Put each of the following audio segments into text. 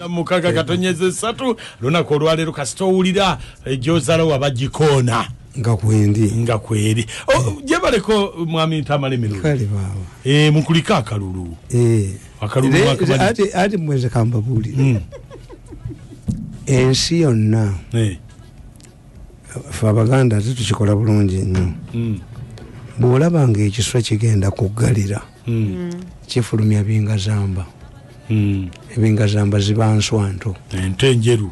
6.3 lunaku olwaleero kasita owulira gy'ozala wabagikoona nga kwendi nga kweri. Gyebaleko mwami Tamale Mirundi. Kale baba. Mukulika akalulu. Akalulu ati ati mweze kambabuulire. Ensi yonna. Ffe Abaganda ate tukikola bulungi nnyo. Bw'olaba ng'ekiswa kigenda kuggalira, kifulumya bingazamba. Ebingazamba ziba nswa nto. Ente njeru.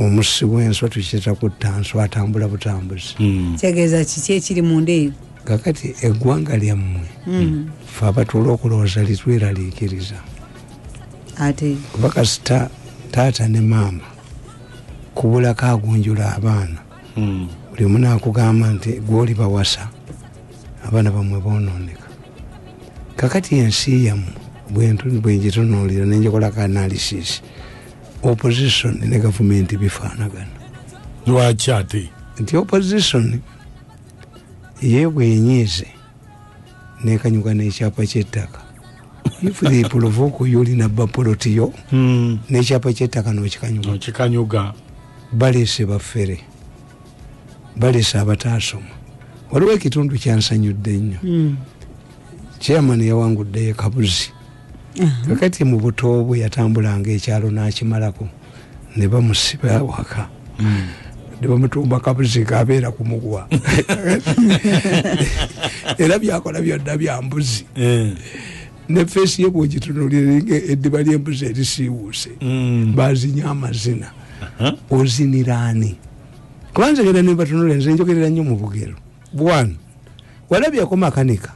Omusi w'enswa tukiyita kutta nswa, atambula butambuzi. Kitegeeza kiki ekiri munda eyo? Kakati eggwanga lyammwe ffe abatuula okulowooza litweraliikiriza. Ate kuba kasita taata ne maama kubulako agunjula abaana, buli omu n'akugamba nti gw'oli bawasa abaana bammwe boonooneka. Kakati ensi yammwe bwengitunuulira nenjikolako analysis, opposition ne gavumenti bifaanagana. Lwaki ate? Nti opposition ye bwenyiize nekanyuka n'ekyapa ky'ettaka. If they provoke you olina bapoloti yo n'ekyapa ky'ettaka n'okikanyuga. N'okikanyuga. Baleese bafere, baleese abataasoma. Waliwo ekitundu kyansanyudde nnyo. Chairman yawanguddeyo Kabuzi. Kakati mu buto bwe yatambulanga ekyalo n'akimalako ne bamusiba waka. Ne bamutumba Kabuzi k'abeera ku mugwa. Era byakola byonna bya mbuzi. Ne feesi ye bw'ogitunuulira eddiba ly'embuzi erisiiwuuse. Bazinya amazina. Ozinira ani? Kubanza genda ne batunuulira, nze njogerera nnyo mu bugero. Bwana, walabyako makanika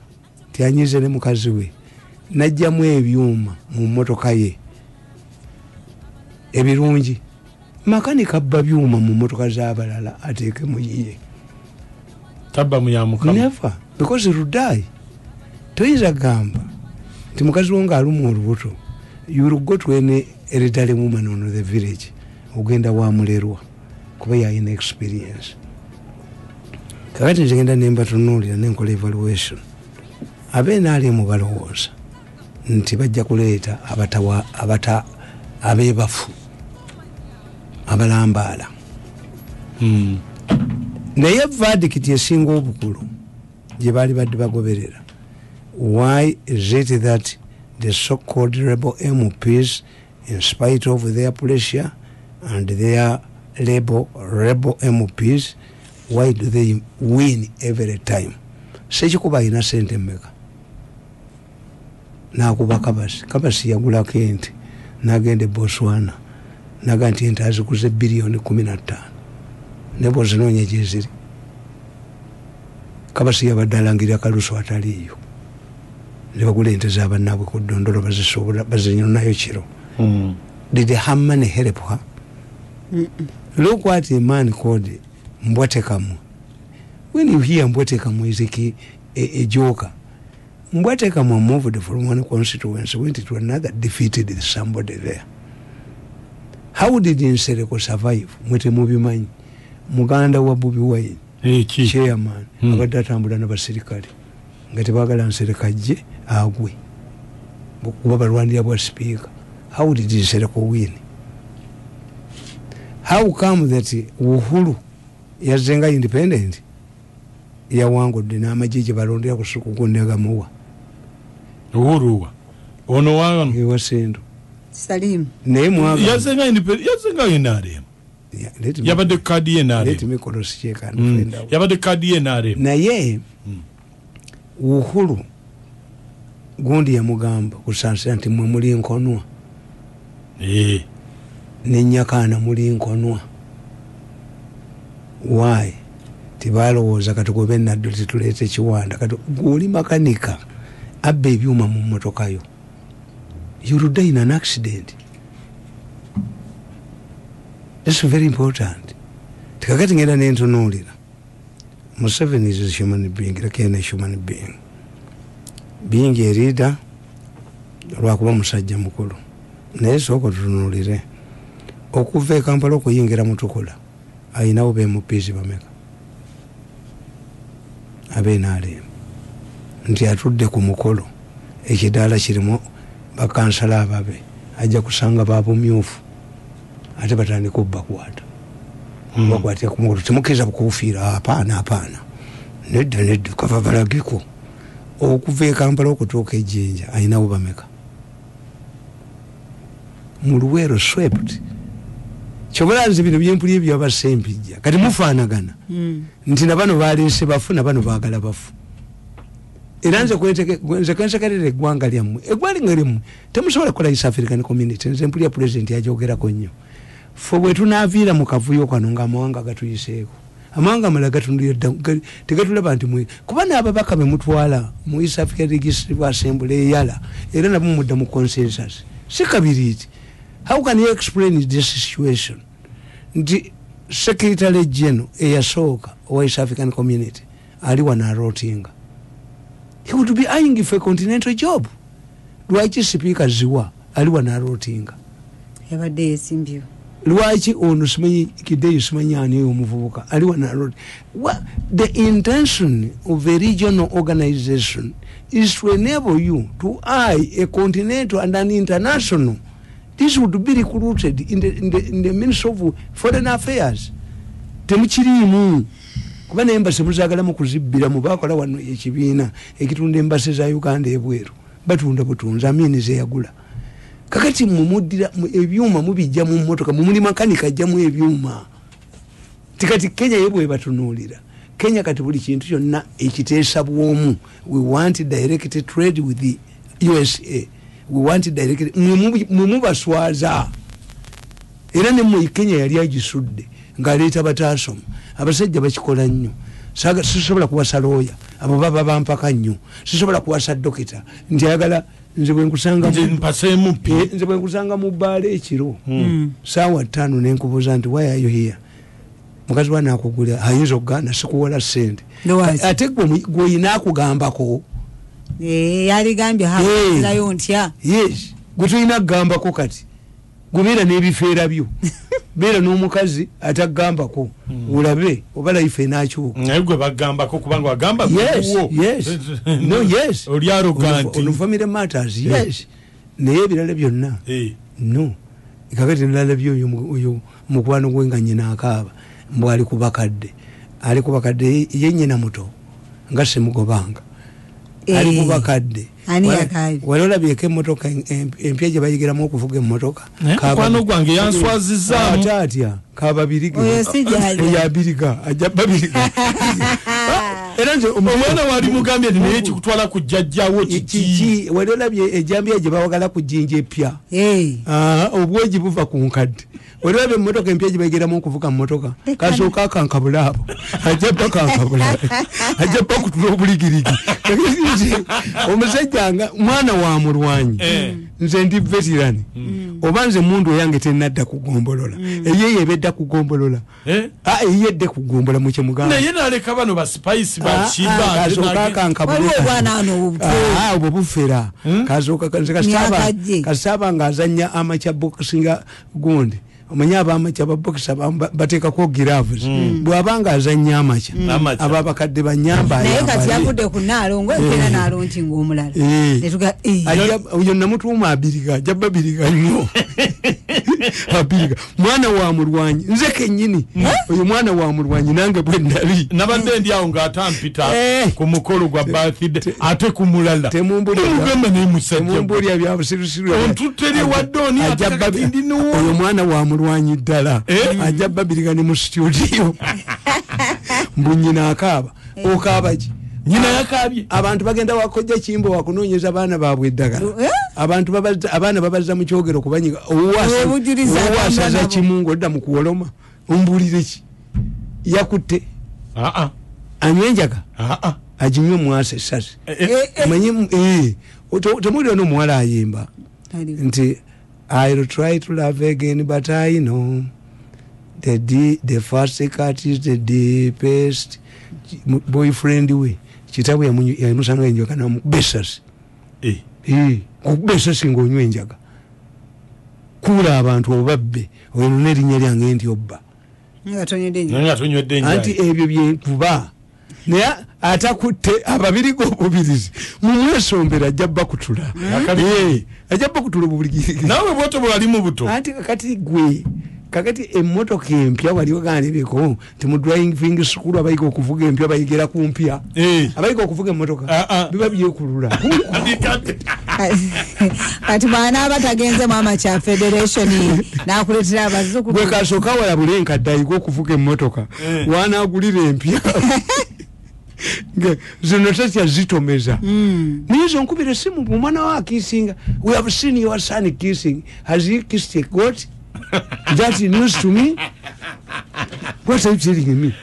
tiyanyize ne mukazi we n'ajjamu ebyuma mu mmotoka ye ebirungi. Makanika abba byuma mu mmotoka z'abalala ateeke mu yiye. Tabba mu ya mukama. Never, because he will die. Toyinza kugamba nti mukazi wo ng'alumwa olubuto, you will go to any elderly woman on the village, ogenda wa mulerwa kuba yalina experience. Kakati nze ngenda ne mbatunuulira ne nkola evaluation. Abenaalimu balowooza nti bajja kuleeta abata abeebafu abalambaala. Naye verdict esinga obukulu gye baali badde bagoberera, why is it that the so-called rebel MPs, in spite of their pressure and their label rebel MPs, why do they win every time? Sekikuba alina sente mmeka? N'akuba Kabasi. Kabasi yagulako ente n'agenda e Botswana n'agamba nti ente aziguze biliyoni 15 ne bw'ozinoonya gye ziri. Kabasi yabadde alangirira Kalusu ataliiyo, ne bagula ente z'abannaabwe ku ddondolo bazisobola bazinyonayo kiro. Did her money help her? Look what a man called Mbwatekamwa. When you hear Mbwatekamwa is a joker. Mbwatekamwa moved from one constituency, went to another, defeated somebody there. How did Nsereko survive? Mwete mubimanyi. Muganda wa Bobi Wine, chairman, abadde atambula n'abasirikale nga tebaagala Nsereko ajje agwe kuba balwanira bwa speaker. How did Nsereko win? How come that Uhuru yazenga independent yawangudde n'amagye gye balondera ku sukuku negamuwa? Uhuru ono wano ewa Sendo Salim naye mwaga yazenga independent, yazenga NRM. Yabadde kadi ye NRM. Let me cross check and find out. Yabadde kadi ye NRM. Naye Uhuru gundi yamugamba kusansira nti mwe muli nkonwa. Ne Nyakana muli nkonwa. Why? Tibalowooza katugobe Naddo tituleete kiwanda. Kati gw'oli makanika abba ebyuma mu mmotoka yo. You will die in an accident. That's very important. Tikakati ngenda nentunuulira. Museveni is a human being, like any human being. Being a leader, lwakuba musajja mukulu. Naye sooka otutunuulire. Okuva e Kampala okuyingira Mutukula, ayinawo be MPs bameka? Ab'NRM. Nti atudde ku mukolo, ekidaala kirimu bakansala ababe, Ajja kusanga babumyufu ate batandika obbakwata. Bakwatira ku mukono, temukkiriza bukuufiira. Hapana, hapana, nedda, nedda, kava balagiko. Okuva e Kampala okutuuka e Jjinja ayinawo bameka mu Luweero swept. Kyobula nze bino byempuli ebyo abasempijja kati mufaanagana nti nabano baleese bafu, nabano baagala bafu. Era nze nze kensekerera eggwanga lyammwe, eggwanga lyammwe temusobola kukola East African Community. Nze mpulira Pulezidenti ajogerako nnyo. Fe bwe tunaaviira mu kavuyo kano ng'amawanga gatuyiseeko, amawanga amalala gatunulira dda, tegatulaba nti mwe kuba n'ababaka be mutwala mu East African Legislative Assembly eyala, era nabo mudda mu consensus. Si kabiriiti. How can you explain this situation nti Secretary General eyasooka owa East African Community ali wano arotinga? He would be eyeing for a continental job. Lwaki Sipiika Ziwa ali wano arotinga? Yabadde yesimbyewo. Lwaki ono simanyi Kideyo, simanyi ani oyo omuvubuka ali wano arot? The intention of a regional organization is to enable you to eye a continental and an international. This would be recruited in the Ministry of Foreign Affairs. Temukiriimu kuba naye embassy muzagalamu kuzibbiramu. Bakola wano ekibiina ekitunda embassy za Uganda ebweru, batunda butunzi. Amini zeyagula kakati mumuddira ebyuma mubijja mu mmotoka, mumuli makanika ajjamu ebyuma. Tikati Kenya ye bwe batunuulira Kenya kati buli kintu kyonna ekiteesa bwomu. We want direct trade with the USA, we want direct. Mwe mubaswaza. Era ne mu Kenya yali agisudde ng'aleeta bataasoma. Abasajja bakikola nnyo. Sisobola kuwasa looya, abo baba bampaka nnyo. Sisobola kuwasa dokita nti ayagala nze bwe nkusanga Nze mpaseemu pi. Nze bwe nkusanga mu bbaala ekiro saawa 5 nenkubuuza nti, "Why are you here?" Mukazi wa nakugula ayinza okugaana, sikuwola sente. Lwaki? Ate gwe gwe oyina akugambako. Yaligambye hairayo ntya? Yes, gwe tulina kugambako. Kati gubeera n'ebifeera byo, beera n'omukazi atagambako, olabe oba life enakyuka. Naye gwe bagambako kubanga wagamba Yes. guwo. Yes, no, yes. Oli arrogant. On family matters, yes, naye ebirala byonna no. Kakati nalabye oyo oyo mukwano gwe nga nyina akaaba mbw ali kubakadde, ali kubakadde, ye nyina muto nga simugobanga ali kubakadde. Ani yakaabye? Wali olabyeko emmotoka empya gye bayigiramu okuvuga emmotoka? Naye mukwano gwange yanswazizaamu. Ate atya kababirige? Oyo si gy'ali. Oyo abiriga, ajja babiriga. Era nze Omwana wali mugambye nti naye kikutwala ku jjajjawo kiki? Kiki? Wali olabye ejambiya gye bawagala ku jjinja epya? Obwogi buva ku nkadde. Wali olabye emmotoka empya gye bayigiramu okuvuga mmotoka? Kasooka akankabula abo, ajja bakankabula, ajja bakutula obuligirigi. Omusajja nga mwana wa mulwanyi. Nze ndi veteran, oba nze mundu eyange tenadda kugombolola, eyeyo ebedda kugombolola. Eh? Ah, eyedde kugombola mukyemugamba. Naye naleka bano ba Spice bakiba. Kasooka akankabula. Waliwo obwana wano obuto. Ah, obwo bufera. Kasooka nze kasitaba Myaka gye. kasitaba ng'azannya amateur boxing gundi, omanyi abamateur babokisa bateekako gloves. Bw'aba ng'azannya amateur, Amateur. abo abakadde banyamba. Naye kati yavudde ku Naalongo empeera naalonki ngaomulala. Netuga Oyo namutuuma abiriga, ajja babiriga nnyo. Abiriga mwana wa mulwanyi, nze kennyini oyo mwana wa mulwanyi nange bwe nali. Nabadde ndi awo ng'atampita ku mukolo gwa birthday ate ku mulala. Mugamba naye musajja gwe. Temumbuulira bya busirusiru. Ontutte wadde oni Ajja ate kati ndi nuwo. Oyo mwana wa mulwanyi ddala. Ajja babiriga ne mu studio mbu nyina akaaba. Okaaba ki? Nyina yakabye. Abantu bagenda wakojja Kimbo wakunoonyeza abaana baabwe eddagala. Abantu abaana babazza mu kyogero kubanyiga. Obujulizi Owasaza agamba nabo. kimu ngaodda mu kuwoloma, ombuulire ki yakutte? Ah, ah, Anywa enjaga? ah, ah. Aginywe mwasa esasi. Manyi temuwulira n'omuwala ayimba nti, "I'll try to love again, but I know the first cut is the deepest." Boyfriend we kitabwe yamusanga enjaga namukuba esasi. Kukuba esasi ngaonywa enjaga, kuula abantu obabbe oyo nerinnya lyange nti obba. Nga tonywedde nnyo. Naye nga tonywedde Anti enjaga. ebyo byenkuba naye Atakutte ababiri g'obubirizi mumwesombera ajja bakutula. Ajja bakutula obubirizi. Nawe bwoto bwali mu buto. Anti kakati gwe kakati emmotoka empya wali ogandibeko nti mu driving school abayiga okuvuga empya bayigera ku mpya. Abayiga okuvuga emmotoka biba byekulula. Kati bwana abatagenze mama cha federation nakuletera abazzukulu. Gwe kasooka walabule enkadde ayiga okuvuga emmotoka wanaagulira empya. Zino tatya zitomeza. Nizo nkubira simu omwana wa akisinga. We have seen your son kissing. Has he kissed a goat? That is news to me. What are you telling me?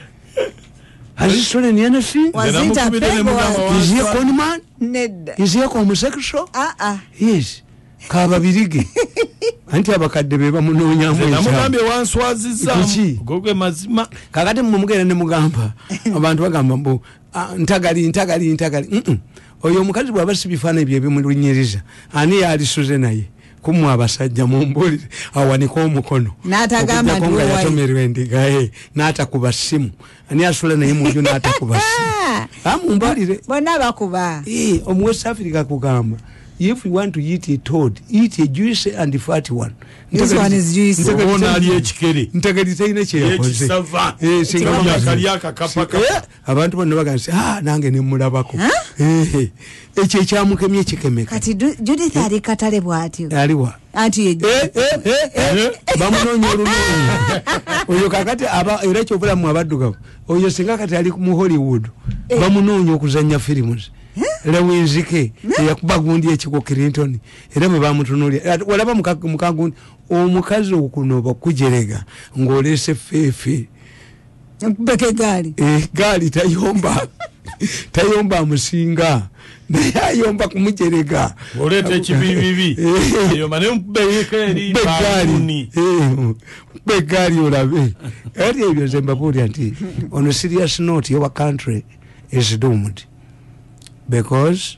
Has he stolen anything? Is he a con man? Is he a homosexual? Yes. Kababirige. Anti abakadde be bamunoonyamu ekya. Namugambye wanswazizza. Gogwe mazima. Kakati mumugenda ne mugamba. Abantu bagamba mbu ntagali ntagali ntagali. Oyo omukazi bw'aba si bifaananyi bye bimulunyiriza. Ani yalisuze naye? Kumwa abasajja mumbulire awanike omukono. N'atagamba nti yatomerwa endiga n'atakuba ssimu. Ani asula naye mu nju n'atakuba ssimu. Amumbulire. Bonna bakuba. Omu West Africa kugamba. If you want to eat a toad, eat a juicy and fatty one. This one is juicy. Ntagali talina kye yakoze. Abantu bonna bagamba nti nange ne mmulabako. Ekyo ekyamukemye kikemeka. Kati Judith ali katale bw'atyo. Aliwa. Anti bamunoonya olunoonya. Oyo kakati era kyobulamu abaddugavu. Oyo singa kati ali mu Hollywood. Bamunoonya okuzannya firimu. Lewinzike yakuba gundi ekiko Clinton era bwe bamutunuulira walaba mukagundi omukazi okunoba kujerega ng'olese feefe beke gaali gaali tayomba tayomba amusinga naye ayomba kumujerega oleeta ekibibibi eyo mane mubeyeko eri bauni gaali olabe eri ebyo nze mbabuulira nti on a serious note your country is doomed. Because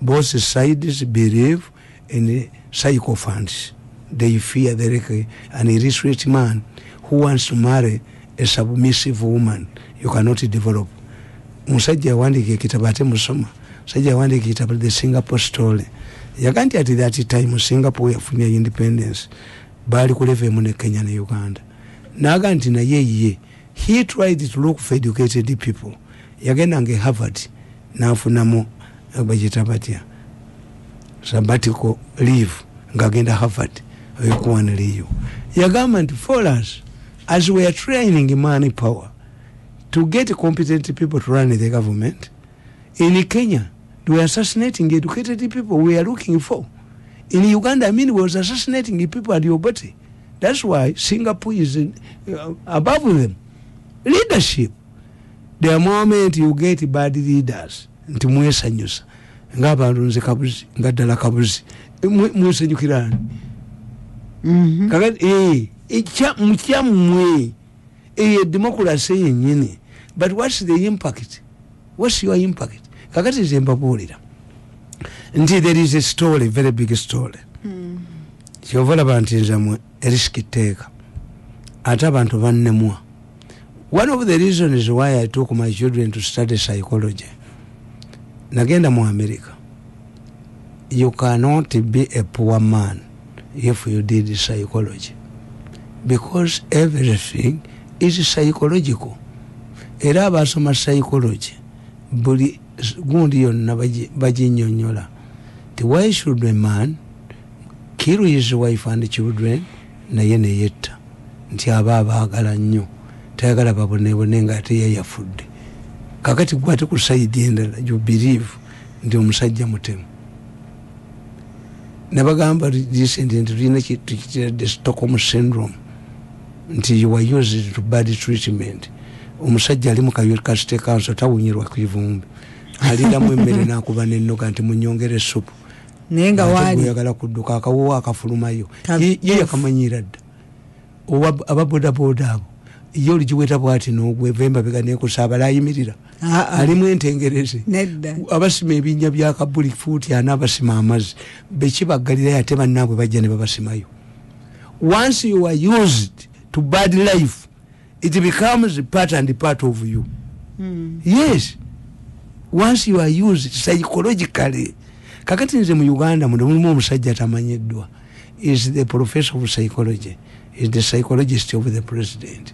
both sides believe in sycophants. They fear an illiterate man who wants to marry a submissive woman. You cannot develop. Musajja yawandiika ekitabo ate musoma. Musajja yawandiika ekitabo The Singapore Story. Yaga nti at that time Singapore yafunye independence. Baali ku level emu ne Kenya ne Uganda. N'aga nti naye ye he tried to look for educated people. Yagendanga e Harvard. Nafunamu bagita batya sabbatical leave ngagenda Harvard oyikuwaniriyo. Yagamba nti for us as we are training money power to get competent people to run the government in Kenya, we are assassinating educated people we are looking for. In Uganda, I mean, we was assassinating the people at Obote. That's why Singapore is above them. Leadership. The moment you get bad leaders, nti mwesanyusa ng'abantu nze kabuzi nga ddala kabuzi mwesanyukirani. Kakati mukyammwe eyo democracy yennyini. But what's the impact? What's your impact? Kakati nze mbabuulira nti there is a story, very big story. Kyova olaba nti nze mwe erisiki tteeka ate abantu bannemwa. One of the reasons why I took my children to study psychology, nagenda mu America. You cannot be a poor man if you did psychology, because everything is psychological. Era abasoma psychology buli gundi yonna baginnyonnyola. Why should a man kill his wife and children naye neyetta nti aba abaagala nnyo tayagala babonebone nga ate ye yafudde. Kakati gwe ate ku sayidi endala you believe nti omusajja mutemu. Nabagamba recently nti tulina tukiyita the Stockholm syndrome, nti you are used to bad treatment. Omusajja ali mu kasite kanso tawunyirwa ku ivumbi, aliramu emmere n'akuba n'ennoga nti munyongere essupu naye nga waali oyagala kudduka akawoowo akafulumayo ye yakamanyira dda. Ababodaboda abo ye oligiweta bwati n'ogweva emabega n'ekusaabala ayimirira alimu entengereze abasima ebinnya bya kabuli fuuti ana abasima amazzi bekibaggalirayo ate bannaabwe bajja ne babasimayo. Once you are used to bad life, it becomes part and part of you. Yes. Once you are used psychologically, kakati nze mu Uganda muno mulimu omusajja tamanyiddwa, is the professor of psychology, is the psychologist of the president.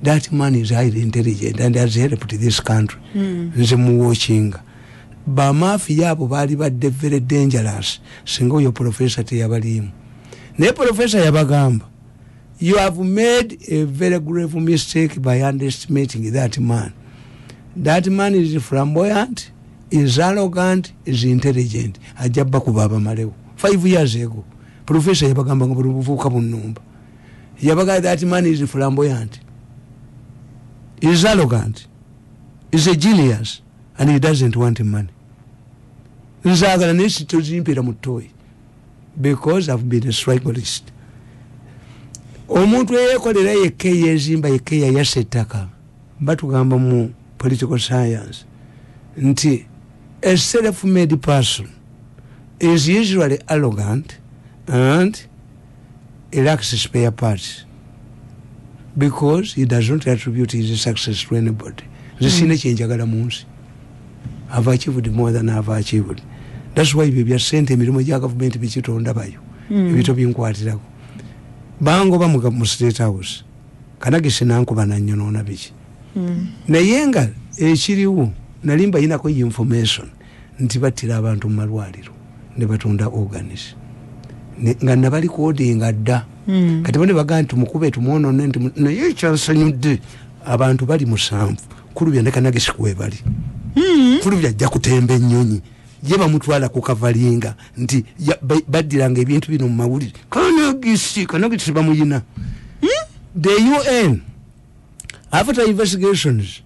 That man is highly intelligent and has helped this country. Nze muwatchinga bamafiya abo baali badde very dangerous singa oyo professor teyabaliimu. Naye professor yabagamba, you have made a very grave mistake by underestimating that man. That man is flamboyant, is arrogant, is intelligent. Ajja bakuba abamalewo. 5 years ago, professor yabagamba nga buli buvuuka bunnumba. Yabagamba that man is flamboyant, is arrogant, is a genius, and he doesn't want money. Nzaagala naye sitozimpera mu toyi because I've been a strugglist. Omuntu eyeekolera yekka, eyeezimba yekka, eyayasa ettaka, batugamba mu political science nti a self-made person is usually arrogant and he lacks spare parts because he does not attribute his success to anybody. Nze sirina kyenjagala mu nsi. I've achieved more than I've achieved. That's why ebyo bya ssente, emirimu gya gavumenti bikitondabayo, ebito binkwatirako. Bangoba mu State House, Kanagisi nankuba nanyonoona biki. Naye nga ekiriwo, nali mbayinako information nti battira abantu mu malwaliro ne batunda organs, nga nabalikodinga dda. Kati bo ne bagamba nti tumukube tumwonone nti naye ekyansanyudde, abantu bali 7, Kulubya ne Kanagisi kwebali. Kulubya ajja kutemba ennyonyi ye bamutwala ku kavalinga nti baddiranga ebintu bino mu mawulire. Kanagisi bamuyina. The UN, after investigations,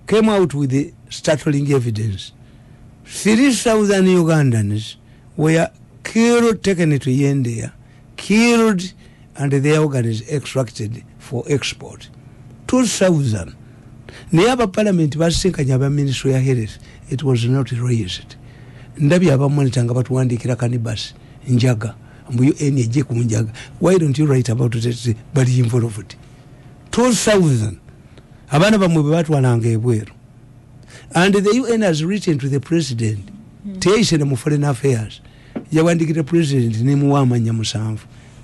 came out with the startling evidence. 3,000 Ugandans were killed, taken to India, killed, and their organs extracted for export. 2,000. Naye aba parliament basinkanya aba ministry ya health, it was not raised. Ndabye aba Monitor nga batuwandiikira cannabis, njaga, mbu UN ejje ku njaga. Why don't you write about it? Bali involved. 2,000. Abaana bammwe bwe batwalanga ebweru. And the UN has written to the president. Teyayise ne mu foreign affairs. Yawandiikira president nemuwa amannya 7.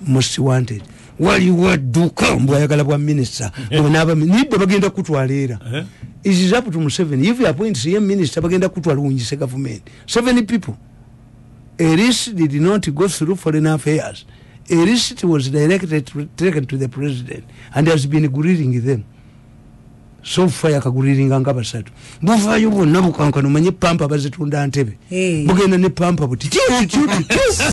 Most wanted. Wali wadduka mbu ayagala bwa minister. Nibbe bagenda kutwala era. It is up to Museveni. If he appoints a minister, bagenda kutwala wungise government. 7 people. A list did not go through foreign affairs. A list was taken to the president and has been grilling them. So far yakaguriringa nga 3. Buvaayo bwonna bukankano, omanye pampa bazitunda Ntebe. Bugenda ne pampa buti.